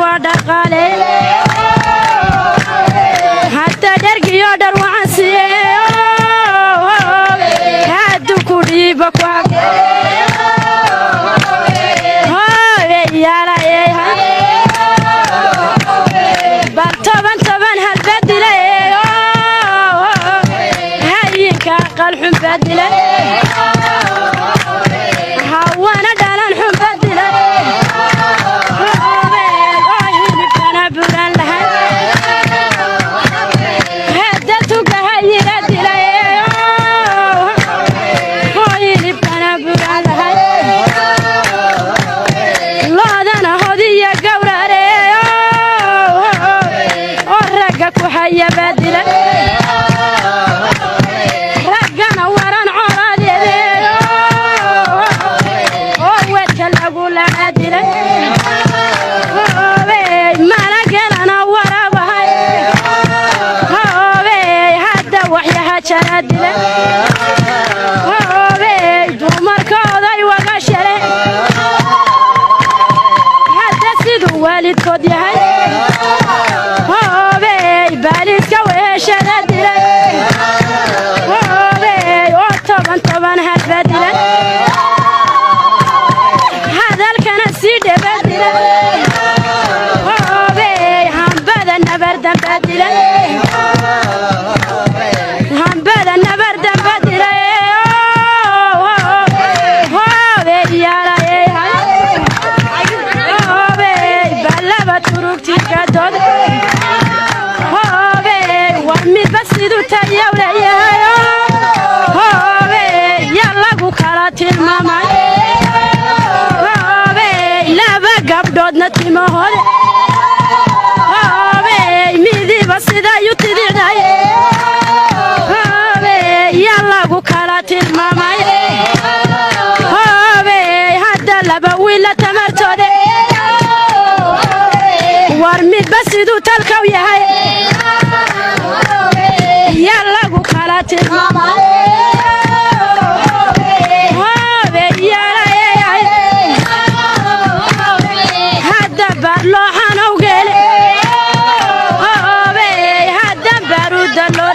Waa dhaqaale hadda dhergiyo dhar wacan siye, hadduu ku dhiibo ku hoobeyaalaye. Bal 10 10 halba dilay, hayinka qalxun baa dilay, hawana dhalan xun baa dilay oo hilibkana buran lahay. Hadda tuga hayira dilay oo hilibkana buran lahay, loodana hodiya gawrare oo ragga ku haya baa dilay, raggana waran colaadeede oo wedka lagu lana dilay, mana gelana warabahay. Hadda waxyaha jara dilay, dumarkooday waga shale. Hadda siduu waalidkood yahay, baaliska weheshada dilay oo 10 10 halba dilay, hadalkana sii dheba dilay, hambada nabardamba dilay, hambada nabardamba dilay. Balaba turugtikadood war midba siduu tayaw leeyahay, ya lagu kala tilmaamay. Laba gabdhoodna timahoode midiba sidayu tidicday, ya lagu kala tilmaamay. Hadda laba wiila tamartoode, war midba siduu talkaw yahay, ya lagu kala tilmaamay. Hadda baarlooxanow geele, hadda baaruuda loo